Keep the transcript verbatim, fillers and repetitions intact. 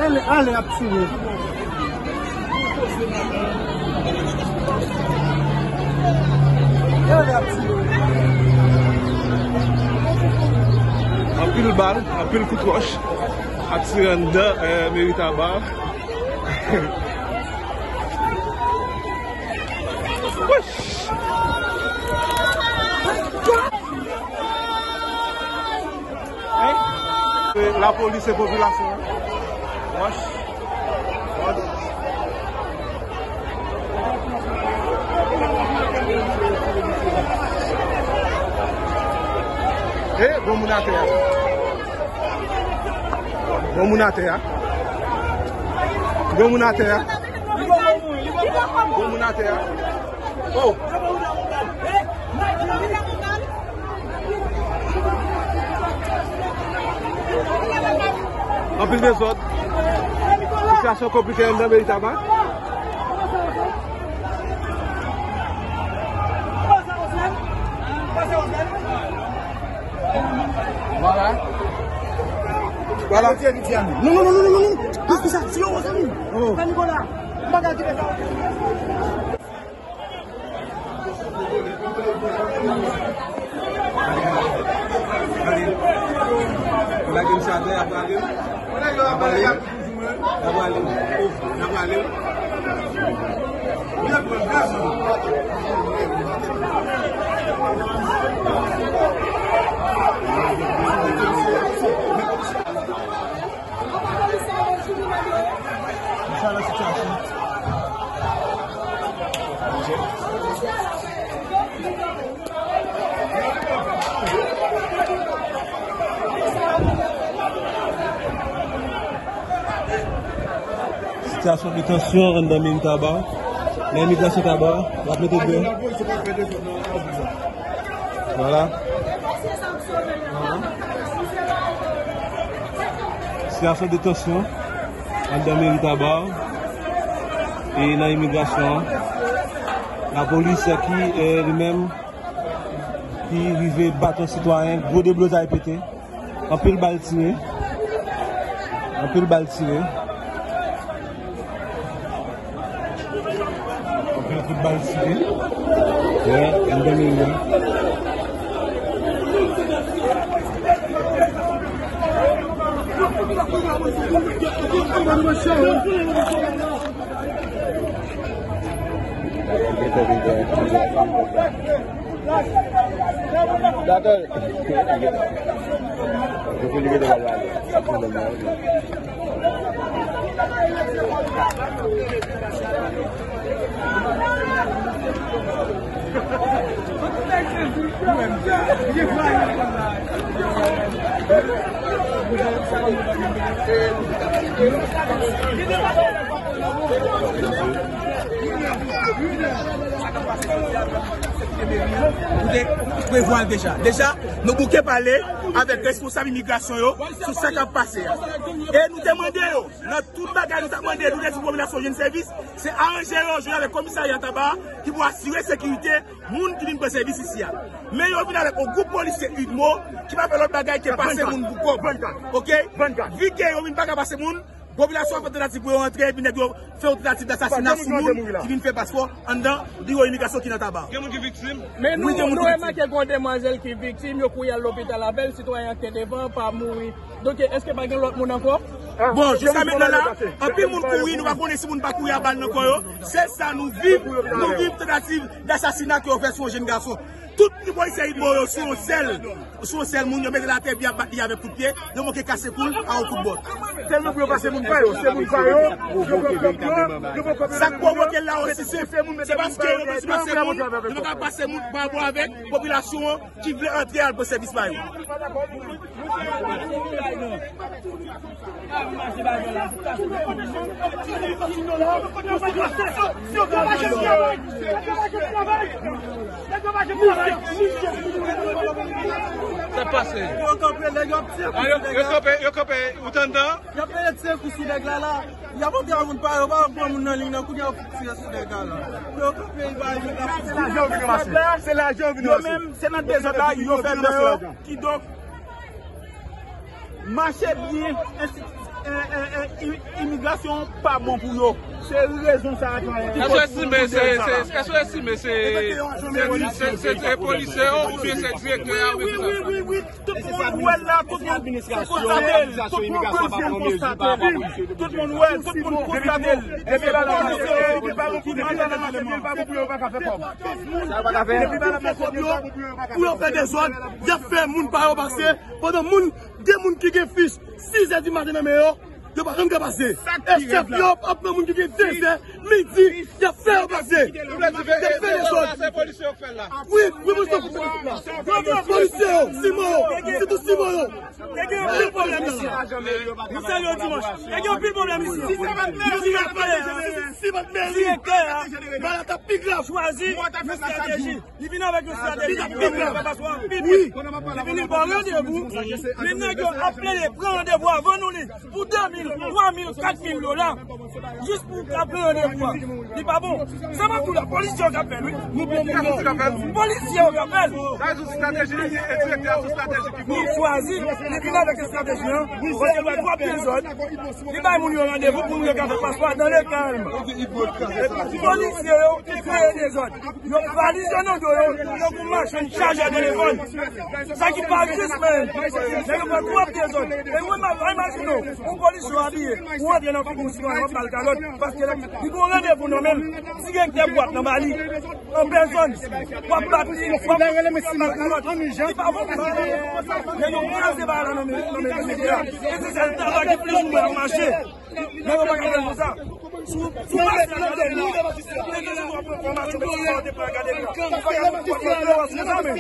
Ale, ale, ap tire. Ale, ap tire. Anpil bal, anpil kout wòch ap tire anndan, eh, meri Taba. Wesh! Lapolis e popilasyon an. Wòch. Wòch. E, gon moun atè a. Gon moun atè a. Gon moun atè a. Gon moun atè a. Oh! Anpil dezòd. Sitiyasyon konplike anndan meri Taba. Vwala. Vwala. Non, non, non, non, non, non. Kisa, kisa? Silans, zanmi. Oh. Nicolas. M pa ka kite sa. Lage m sa atè, ap rale m. Ap rale m. Ap rale m. Ap rale m. Sa nan sitiyasyon. Sitiyasyon de tansyon anndan meri Taba. Nan imigrasyon Taba, y ap mete dè. Vwala. Sitiyasyon de tansyon anndan meri Taba e nan imigrasyon an. Lapolis ki, eh, li menm ki rive bat yon sitwayen, gwo deblozay pete. Anpil bal tire. Anpil bal tire. Anpil kout bal tire. Wè, anndan meri a. Dakò. Nou te prevwa l deja. Deja, nou bouke pale avèk responsab imigrasyon yo sou sa k ap pase a. E nou te mande yo, nan tout bagay nou t ap mande, nou te di popilasyon jwenn sèvis, se aranje yo jwenn avèk komisarya Taba ki pou asire sekirite moun ki vin pran sèvis isi a. Men yo vin avèk yon gwoup polisye UDMO ki pa fè lòt bagay ke pase moun pou kòb. Ok? Vi ke yo vin pa ka pase moun, popilasyon an fè tantativ pou yo antre, epi nèg yo fè yon tantativ dasasina sou moun ki vin fè paspò anndan biwo imigrasyon ki nan Taba. Gen moun ki viktim? Men nou, nou remake gen yon demwazèl ki viktim, yo kouri al lopital avè l, sitwayen an te devan, pa mouri. Donk, èske pa gen lòt moun ankò? Bon, jiska mentnan la, anpil moun kouri, nou pa konnen si moun pa kouri a bal nan kò yo. Sèl sa nou viv, nou viv tantativ dasasina ke yo fè sou yon jenn gason. Tout polisye UDMO yo sou yon sèl, sou yon sèl moun, yo mete l atè epi y ap bat li avèk kout pye, yo manke kase kou l a yon kout bòt. Tèlman pou yo pase moun pa yo, se moun pa yo, yo pran kòb yo, yo pran kòb yo. Sa k pwovoke l la osi, se, se paske yo bezwen pase moun, yo pa ka pase moun pa rapò avèk popilasyon an ki vle antre al pran sèvis pa yo. Sa pase. Yo kanpe, nèg yo ap tire. Ah, yo, yo kanpe, yo kanpe, ou t anndan? Y ap mete tire kou sou nèg la, la. Y ap antre ak moun pa yo, pa yo pran moun nan liy nan, kounye a yo fout tire sou nèg la, la. Pou yo kanpe, y pa yo. Se lajan yo vin ranmase. Se lajan yo vin ranmase. Yo menm, se nan dezòd la, yo fè nan yo. Kidonk, mache byen, ensi Imigrasyon pa bon pou yo. Se rezon sa a ki fè yo. Èske w estime se, se, èske w estime se, se, se, se, se polisye yo oubyen se direktè a oubyen se... Wi, wi, wi, wi. Tout moun wè l la, tout moun konstate l. Tout moun konstate l. Tout moun wè l, tout moun konstate l. Depi pa bon pou yo, depi pa bon pou yo, depi pa bon pou yo, yo pa ka fè kòb. Depi pa bon pou yo, pou yo fè dezòd, y ap fè moun pa yo pase. Pandan moun, de moun ki gen fich, sis è di maten nan men yo, yo pa janm ka pase. E chèf yo ap pran moun ki gen de zè, midi, y ap fè yo pase. Y ap fè dezòd. Wi, wi, polisye yo fè la. Polisye yo, simo yo, sitou simo yo. Te gen anpil pwoblèm isi. Nou salye w dimanch. Te gen anpil pwoblèm isi. Direktè a, direktè a chwazi yon estrateji. Li vin avèk yon estrateji pou fè paswa pi vit. Li vin ba w randevou. Men nèg yo ap plede pran randevou avan nou li. Pou de mil, twa mil, kat mil dola. Jis pou w ka pran randevou a. Li pa bon. Sa m ap di w la, polisye yo k ap fè l, wi. Polisye yo k ap fè l. Sa se yon estrateji, e direktè a se yon estrateji ki bon. Li chwazi, li vin avèk estrateji an. Kote l wè twòp dezòd. Li bay moun yo randevou pou moun yo ka fè paswa dans le calme. Polisye yo ki kreye dezòd. Yo valize nan do yo, tankou machann chajè telefòn. Sa ki pa jis, men. Nèg yo pran twòp dezòd. E mwen, m ap imajine w, yon polisye w abiye, ou antre nan figi yon sitwayen, w ap ba l kalòt, paske li gon randevou nan men l, direktè bwat nan ba li, an pèsòn, w ap bat li, w ap ba l kalòt. Li pa bon pou sa. Nèg yo kraze bagay la nan men, nan men direktè a. E se sèl tabak ki plis ou wè ap mache. Nèg yo pa ka fè l konsa. Si w, si w pase nan tèt li, te gen jou w ap pran fòmasyon, men si w pa te pran gade li la. Ou pa ka pran fòmasyon sa, men.